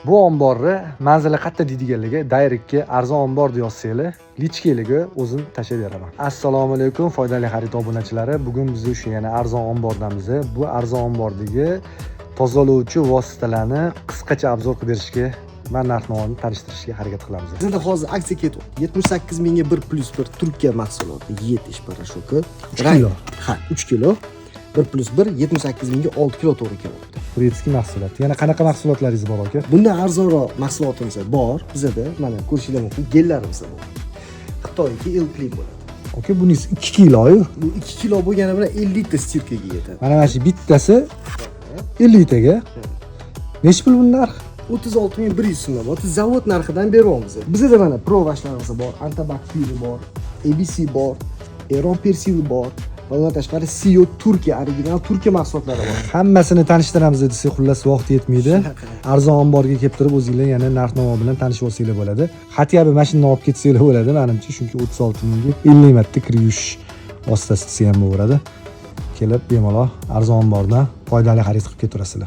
Bu omborni manzili qayerda deydiganligi, directga "arzon ombor" deb yozsanglar, личка larga o'zim tashlab beraman. Assalomu alaykum, foydali xarid obunachilari. Bugun biz o'sha yana arzon ombordamiz. Bu arzon ombordagi tozalovchi vositalarni qisqacha обзор qilib berishga va narx navoni tanishtirishga harakat qilamiz. Bizda hozir aksiya ketyapti. 78 mingga 1+1 Turkiya mahsuloti, yetish порошок i. 3 kilo. Ha, 3 kilo. 1+1 78 mingga 6 kilo to'g'ri kelyapti. Турецкий mahsulot. Yana qanaqa mahsulotlaringiz bor, aka? Bundan arzonroq mahsulotimiz bor bizada. Mana, ko'rishinglar mumkin, gellarimiz bor. Xitoyniki Elclean bo'ladi. Aka, bunisi 2 kiloyu. Bu 2 kilo bo'lgani bilan 50 ta стирка ga yetadi. Mana shu bittasi 50 taga. Nechi pul buni narxi? 36 100 so'mdan bor. Zavod narxidan beryapmiz. Bizada mana Pro washlarimiz bor, Antabakpiri bor, ABC bor, Eron Persil bor. Va undan tashqari CEO Turkiya, original Turkiya mahsulotlari bor. Hammasini tanishtiramiz desak, xullas, vaqt yetmaydi. Shunaqa. Arzon omborga kelib turib, o'zinglar yana narx navo bilan tanishib olsanglar bo'ladi. Хотя бы mashina olib ketsanglar bo'ladi manimcha, chunki 36 mingga 50 marta kir yuvish vositasi desa ham bo'laveradi. Kelib bemalol arzon ombordan foydali xarid qilib ketaverasizlar.